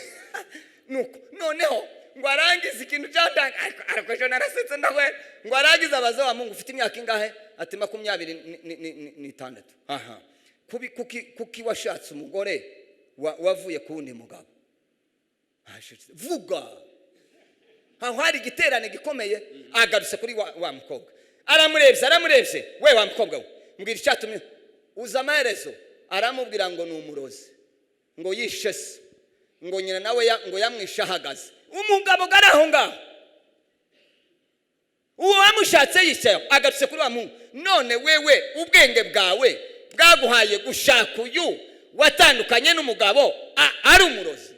S1: Nuko noneho ngo arangize ikintu cyatanga, ariko ejo narasetse ndahwera. Ngo arangize abaza wa Mungu ufite imyaka ingahe? Ati 26. Aha kuki washatse umugore wavuye ku wundi mugabo? Ashitse. Vuga. Aho hari igiterane gikomeye. Agarutse kuri wa mukobwa, aramurebye aramurebye. We wa mukobwa we, mbwira icyatumye uza amaherezo. Aramubwira ngo ni umurozi, ngo yishe se, ngo nyina nawe ngo yamwishe ahagaze. Umugabo ari aho ngaho, uwo wamushatse yicaye. Agarutse kuri wa muhungu, none wewe ubwenge bwawe bwaguhaye gushaka uyu watandukanye n'umugabo ari umurozi?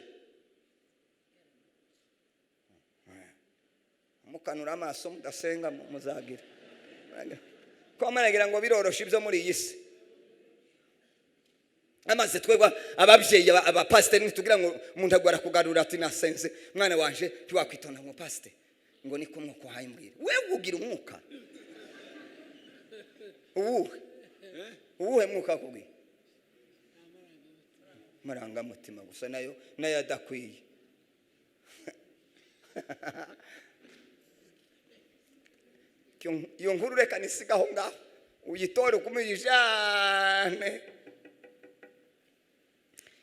S1: Mukanura amaso mudasenga muzagira ko maragira ngo biroroshe ibyo muri iyi si. Amaze twebwe ababyeyi abapasiteri ntitugira ngo umuntu agwara kugarura ati nasenze mwana wanje ntiwakwitonda ngo pasiteri ngo niko umwuka uhaye mbwira. Wewe ugira umwuka uwuhe? Uwuhe mwuka akubwiye? Amarangamutima gusa nayo adakwiye. Iyo nkuru reka nisigaho ngaho, uyitore ukumuyijane.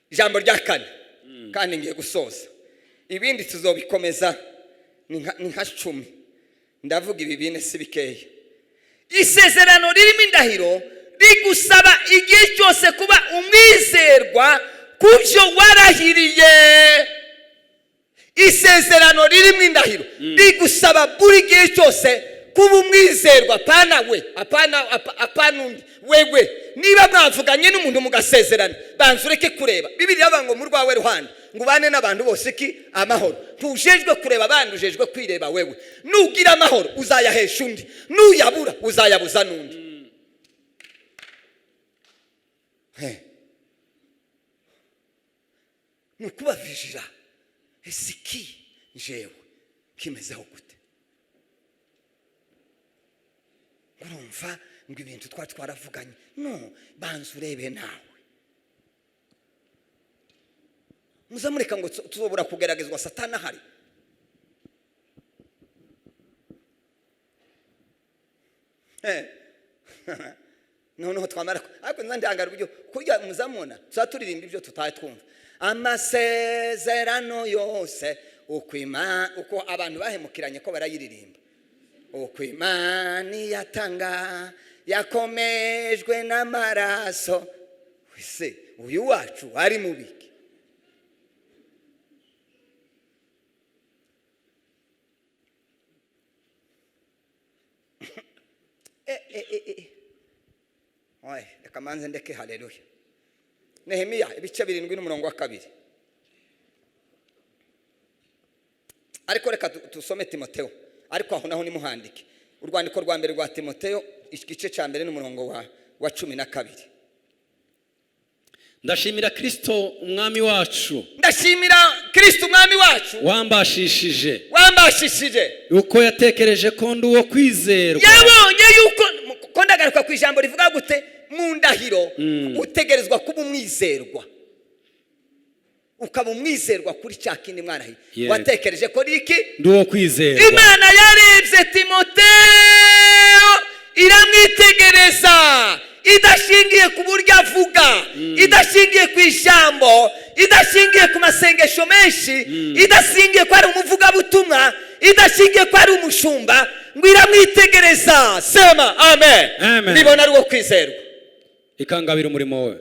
S1: Ijambo rya kane kandi ngiye gusoza, ibindi tuzobikomeza ni nka 10. Ndavuga ibi bine si bikeya. Isezerano ririmo indahiro rigusaba igihe cyose kuba umwizerwa ku byo warahiriye. Isezerano ririmo indahiro rigusaba buri gihe cyose Kuba umwizerwa, apana we, apana undi, wewe. Niba mwavuganye n'umuntu mugasezerana, banza ureke kureba. Bibiliya iravuga ngo mu rwawe ruhande ngo ubane n'abantu bose ki amahoro. Ntujejwe kureba abandi, ujejwe kwireba wewe. Nugira amahoro uzayahesha undi, nuyabura uzayabuza n'undi. He. Ni ukuba vigilant. Ese iki njewe kimezeho gute? Urumva ngo ibintu twari twaravuganye, no banza urebe nawe. Muzamureka ngo tuzobura kugeragezwa Satani ahari. Noneho twamara ariko nza ndangara uburyo kurya muzamubona tuza turirimba ibyo tutari twumva. Amasezerano yose uko uko abantu bahemukiranye ko barayiririmba, uko Imana yatanga yakomejwe n'amaraso. Ese uyu wacu ari mubiki? Oye, reka manze ndeke. Haleluya. Nehemiya ibice 7 n'umurongo wa 2. Ariko reka tusome Timoteo, ariko aho naho nimuhandike. Urwandiko rwa mbere rwa Timoteo, igice cya 1 n'umurongo wa 12.
S2: Ndashimira Kristo umwami wacu.
S1: Ndashimira Kristo umwami wacu.
S2: Wambashishije.
S1: Wambashishije.
S2: Uko yatekereje ko ndi uwo kwizerwa.
S1: Yabonye yuko ko ndagaruka ku ijambo rivuga gute mu ndahiro utegerezwa kuba umwizerwa, ukaba umwizerwa kuri cya kindi mwarahiye. Watekereje ko iki
S2: ndi uwo kwizerwa.
S1: Imana yarebye Timoteo iramwitegereza, idashingiye ku buryo avuga, idashingiye ku ijambo, idashingiye ku masengesho menshi, idashingiye ko ari umuvugabutumwa, idashingiye ko ari umushumba, ngo iramwitegereza. Sema amen.
S2: Amen.
S1: Ibona ari uwo kwizerwa.
S2: Ikangabira umurimo we.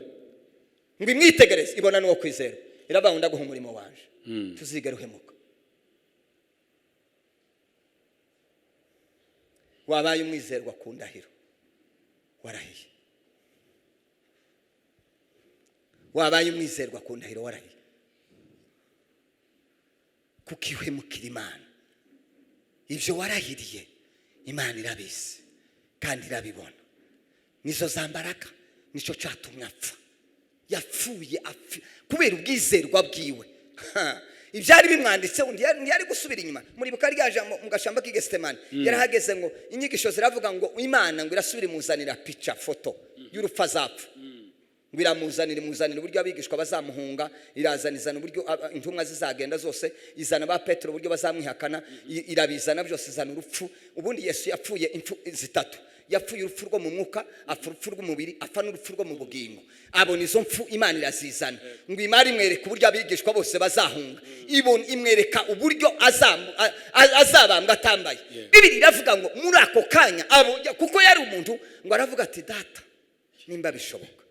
S1: Ngo imwitegereze ibona ni uwo kwizerwa, iravuga ngo ndaguha umurimo wanje, tuzigera uhemuka. Wabaye umwizerwa ku ndahiro warahiye, wabaye umwizerwa ku ndahiro warahiye, kuko ihemukira Imana. Ibyo warahiriye Imana irabizi kandi irabibona. Nizo za mbaraga, nicyo cyatumye apfa. Yapfuye kubera ubwizerwa bwiwe. Ibyari bimwanditseho ntiyari gusubira inyuma. Muribuka rya jambo mu gashamba k'i Gethsemane, yarahageze ngo inyigisho ziravuga ngo Imana ngo irasubira imuzanira pica, foto y'urupfu azapfa, ngo iramuzanira, imuzanira uburyo abigishwa bazamuhunga, irazana izana uburyo intumwa zizagenda zose, izana ba Petero uburyo bazamwihakana, irabizana byose, izana urupfu. Ubundi Yesu yapfuye impfu zitatu: yapfuye urupfu rwo mu mwuka, apfa urupfu rw'umubiri, apfa n'urupfu rwo mu bugingo. Abona izo mpfu Imana irazizana, ngo Imana imwereka uburyo abigishwa bose bazahunga, ibona imwereka uburyo azabambwa atambaye. Bibiliya iravuga ngo muri ako kanya, kuko yari umuntu, ngo aravuga ati data nimba bishoboka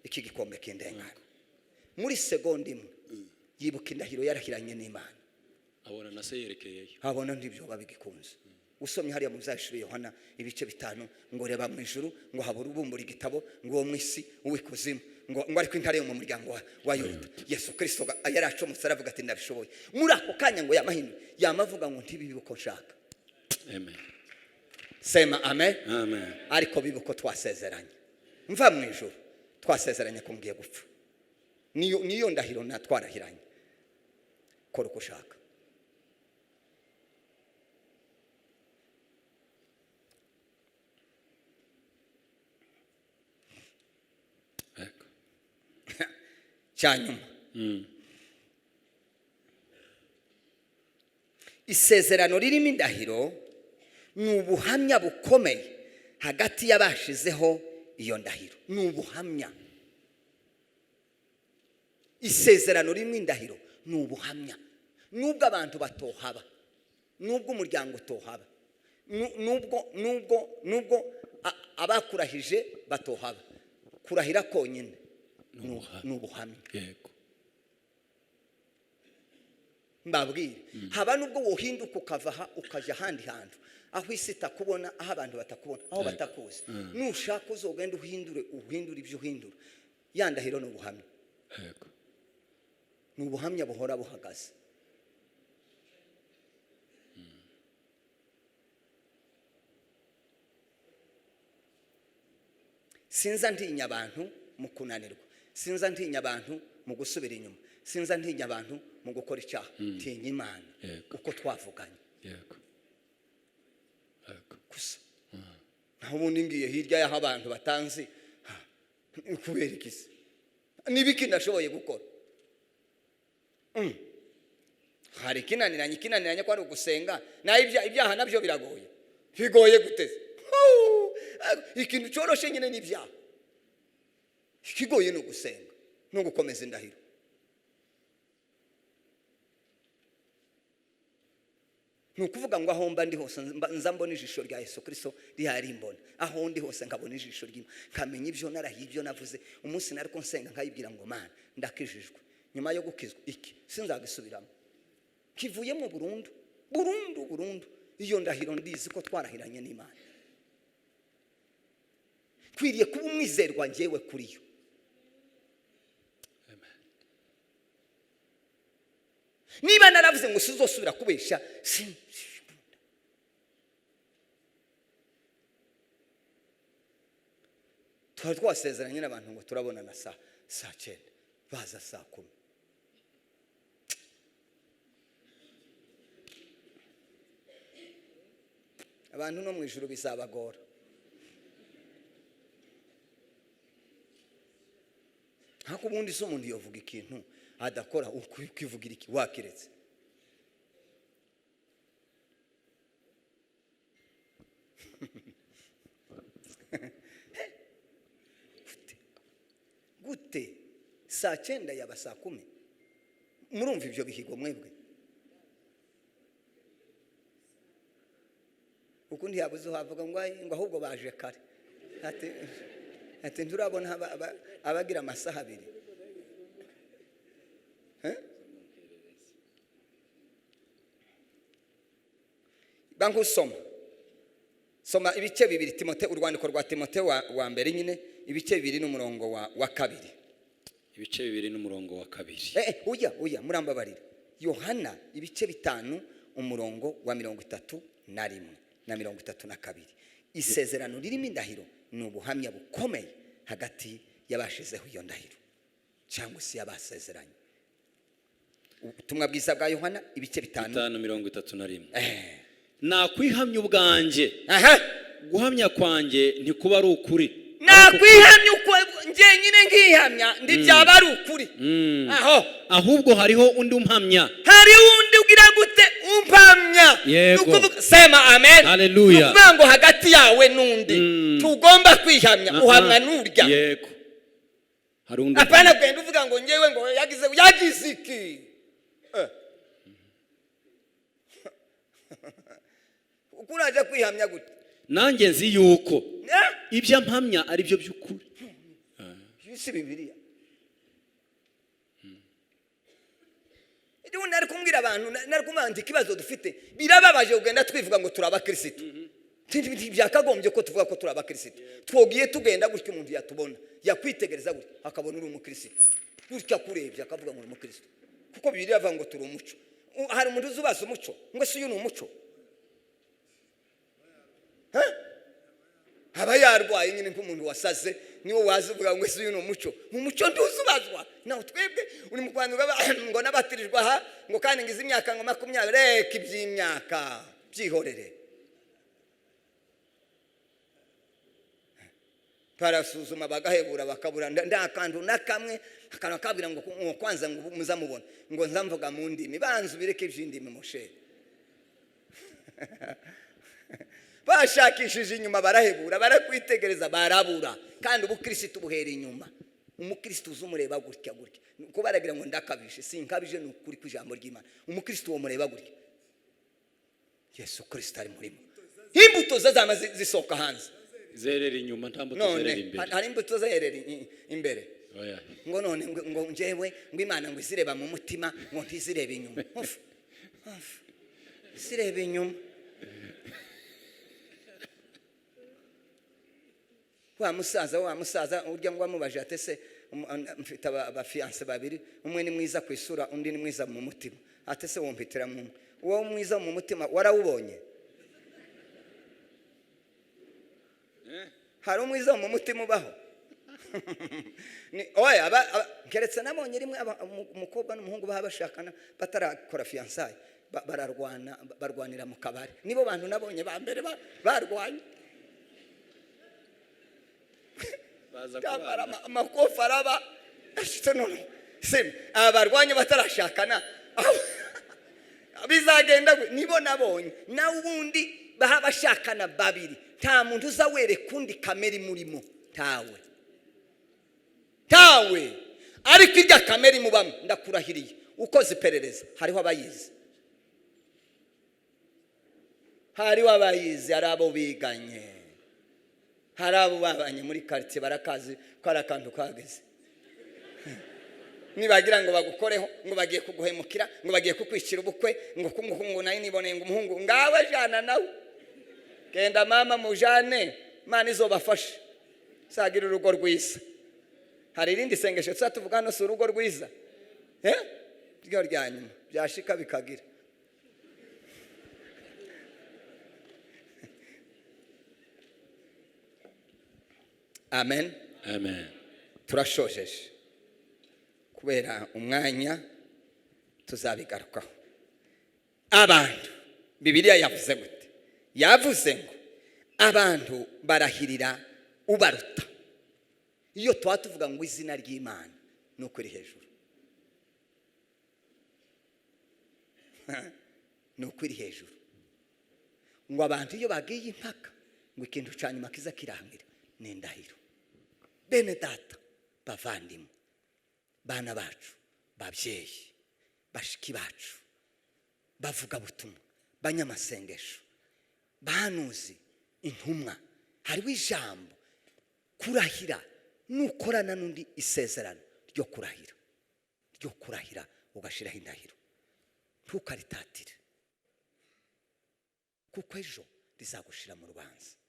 S1: iki gikombe kindengana. Muri segonda imwe yibuka indahiro yarahiranye n'Imana,
S2: abona na se yerekeyeyo,
S1: abona n'ibyo babigikunze. Usomye hariya mu Byahishuriwe Yohana ibice 5, ngo reba mu ijuru ngo habura ubumbura igitabo, ngo uwo mu isi, uw'ikuzimu, ngo ariko intare yo mu muryango wa Yuda, Yesu Kristo yari acomotse, aravuga ati ndabishoboye. Muri ako kanya ngo yamahindu yamavuga ngo ntibibe uko nshaka.
S2: Amen.
S1: Sema amen.
S2: Amen.
S1: Ariko bibe uko twasezeranye. Mva mu ijuru twasezeranye ko ngiye gupfa, niyo ndahiro natwarahiranye, kora uko ushaka. Cyanyuma, isezerano ririmo indahiro ni ubuhamya bukomeye hagati y'abashizeho iyo ndahiro. Ni ubuhamya. Isezerano ririmo indahiro ni ubuhamya. Nubwo abantu batohaba, nubwo umuryango utohaba, nubwo abakurahije batohaba, kurahira konyine ni ubuhamya. Mbabwire, haba nubwo wohinduka ukava aha ukajya ahandi hantu, Aho isi itakubona, aho abantu batakubona, aho batakuzi, nushaka uzogenda uhindure, uhindure ibyo uhindura, ya ndahiro ni ubuhamya. Ni ubuhamya buhora buhagaze. Sinza ntinya abantu mu kunanirwa, sinza ntinya abantu mu gusubira inyuma, sinza ntinya abantu mu gukora icyaha, ntinya Imana uko twavuganye.
S2: yego yego
S1: Gusa naho ubundi ngiye hirya y'aho abantu batanzi, ha, kubera iki se? N'ibiki ndashoboye gukora? Hari ikinaniranye, ikinaniranye ko ari ugusenga, naho ibyaha nabyo biragoye. Bigoye guteze ikintu cyoroshye nyine ni ibyaha, ikigoye ni ugusenga no gukomeza indahiro. Ni ukuvuga ngo aho mba ndi hose nza mbona ijisho rya Yesu Kirisito rihari, imbona aho ndi hose, nkabona ijisho ry'Imana, nkamenya ibyo narahiye, ibyo navuze. Umunsi nari ko nsenga, nkayibwira ngo: "Mana, ndakijijwe, nyuma yo gukizwa iki sinzagisubiramo, kivuyemo burundu, burundu, burundu." Iyo ndahiro ndizi ko twarahiranye n'Imana, kwiriye kuba umwizerwa ngewe kuri yo. Niba naravuze ngo sizosubira kubeshya, twari twasezeranye n'abantu ngo turabonana saa 9, baza saa 10. Abantu no mu ijuru bizabagora. Ariko ubundi se umuntu yovuga ikintu adakora? Ukivugira iki wakiretse? Gute? Gute saa 9 yaba saa 10? Murumva ibyo bihigo mwebwe? Ukundi yabuze uhavuga ngo: "Ai, ngo ahubwo baje kare." Ati nturabona abagira amasaha 2. Eh? Bankusoma, soma ibice 2 Timote, urwandiko rwa Timote wa mbere nyine, ibice 2 n'umurongo wa 2.
S2: Ibice 2 n'umurongo wa 2.
S1: Oya, oya, murambabarira. Yohana ibice 5, umurongo wa 31 na 32. Isezerano ririmo indahiro ni ubuhamya bukomeye hagati y'abashizeho iyo ndahiro cyangwa se y'abasezeranye. Ubutumwa bwiza bwa Yohana ibice 5.
S2: 5, 31. Nakwihamya ubwanjye, guhamya kwanjye ntikuba ari ukuri.
S1: Nakwihamya uko njyenyine, nkihamya, ntibyaba ari ukuri aho.
S2: Ahubwo hariho undi umpamya.
S1: Hari undi ugira gute? Umpamya.
S2: Yego.
S1: Ni ukuvuga, sema amen.
S2: Haleluya.
S1: Ni ukuvuga ngo hagati yawe n'undi tugomba kwihamya, uhamwa n'urya.
S2: Yego, hari undi.
S1: Apana kugenda uvuga ngo ngewe, ngo yagize iki. Uko uraje kwihamya gute?
S2: Nanjye nzi yuko
S1: Eh?
S2: ibyo ampamya ari byo by'ukuri.
S1: Iyi si Bibiliya. Ejo nari kumbwira abantu, nari kumubwira nti ikibazo dufite, birababaje kugenda twivuga ngo turi abakirisitu. Byakagombye ko tuvuga ko turi abakirisitu, twogiye tugenda gutya, umuntu yatubona, yakwitegereza gutya akabona uri umukirisitu, gutya akurebye akavuga ngo uri umukirisitu, kuko Bibiliya ivuga ngo turi umuco. Hari umuntu uzi ubaza umuco ngo ese uyu ni umuco? Ha? Aba yarwaye nyine, nk'umuntu wasaze niwe waza uvuga ngo ese uyu ni umuco. Umuco ntuzubazwa nawe. Twebwe uri mu Rwanda ngo nabatirijwe aha, ngo kandi ngize imyaka ngo 20. Reka iby'imyaka byihorere. Barasuzuma bagahebura, bakabura nta kantu na kamwe. Akantu akabwira ngo kwanza ngo muzamubona ngo nzamvuga mu ndimi. Banza ubireke iby'indimi, mushere. Bashakishije inyuma barahebura, barakwitegereza barabura. Kandi ubukirisitu buhera inyuma. Umukirisitu uza umureba gutya gutya, ko baragira ngo ndakabije. Sinkabije, ni ukuri kw'ijambo ry'Imana. Umukirisitu uwo mureba gutya, Yesu Kirisito ari murimo, imbuto ze zama zisohoka hanze.
S2: Zerera inyuma, nta mbuto
S1: None
S2: zerera imbere.
S1: Hari imbuto zerera imbere?
S2: Oya.
S1: Ngo none ngo njyewe ngo Imana ngo izireba mu mutima, ngo ntizirebe inyuma. Uf, uf. Izireba inyuma. Wa musaza urya ngo amubaje ati: "Ese mfite abafiancé babiri, umwe ni mwiza ku isura, undi ni mwiza mu mutima." Ati: "Ese wumpitiramo umwe?" Uwo mwiza mu mutima warawubonye? Hari umwiza mu mutima ubaho? Oya, keretse nabonye rimwe umukobwa n'umuhungu baba bashakana batarakora fiançailles, bararwana, barwanira mu kabari. Nibo bantu nabonye ba mbere barwanye.
S2: Baza
S1: Cyambara
S2: kubana.
S1: Amakofi araba ashitse. None se aba barwanye batarashakana, bizagenda nibo nabonye. Nawe ubundi baha bashakana babiri, nta muntu uza wereka undi kamere imurimo, ntawe, ntawe. Ariko irya kamere imubamo, ndakurahiriye, ukoze iperereza hariho abayizi, hariho abayizi. Hari abo biganye, hari abo babanye muri karitsiye, barakazi ko ari akantu kageze. Nibagira ngo bagukoreho, ngo bagiye kuguhemukira, ngo bagiye kukwicira ubukwe, ngo nayo niboneye, ngo umuhungu ngawe jana nawe, genda mama mujane, Imana izobafashe sagira urugo rwiza. Hari irindi sengesho tuza tuvuga hano, si urugo rwiza, eh? Ryo rya nyuma byashika bikagira. Amen.
S2: Amen.
S1: Turashojeje kubera umwanya, tuzabigarukaho. Abantu, Bibiliya yavuze gute? Yavuze ngo abantu barahirira ubaruta. Iyo tuba tuvuga ngo izina ry'Imana ni uko iri hejuru, ni uko iri hejuru. Ngo abantu iyo bagiye impaka, ngo ikintu cya nyuma kiza kirangira ni indahiro. Bene data, bavandimwe, bana bacu, babyeyi, bashiki bacu, bavuga butumwa, banyamasengesho, bahanuzi, intumwa, hariho ijambo kurahira. Nukorana n'undi isezerano ryo kurahira, ryo kurahira ugashiraho indahiro, ntukaritatire, kuko ejo rizagushira mu rubanza.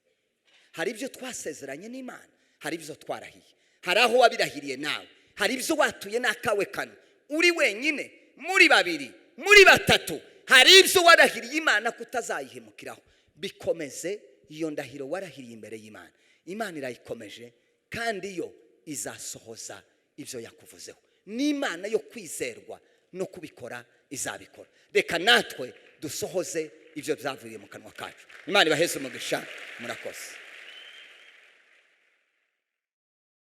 S1: Hari ibyo twasezeranye n'Imana, hari ibyo twarahiye, hari aho wabirahiriye nawe, hari ibyo watuye n'akawe kano, uri wenyine, muri babiri, muri batatu, hari ibyo warahiriye Imana kutazayihemukiraho. Bikomeze. Iyo ndahiro warahiriye imbere y'Imana, Imana irayikomeje, kandi yo izasohoza ibyo yakuvuzeho. N'Imana yo kwizerwa, no kubikora izabikora. Reka natwe dusohoze ibyo byavuye mu kanwa kacu. Imana ibaheze umugisha. Murakoze.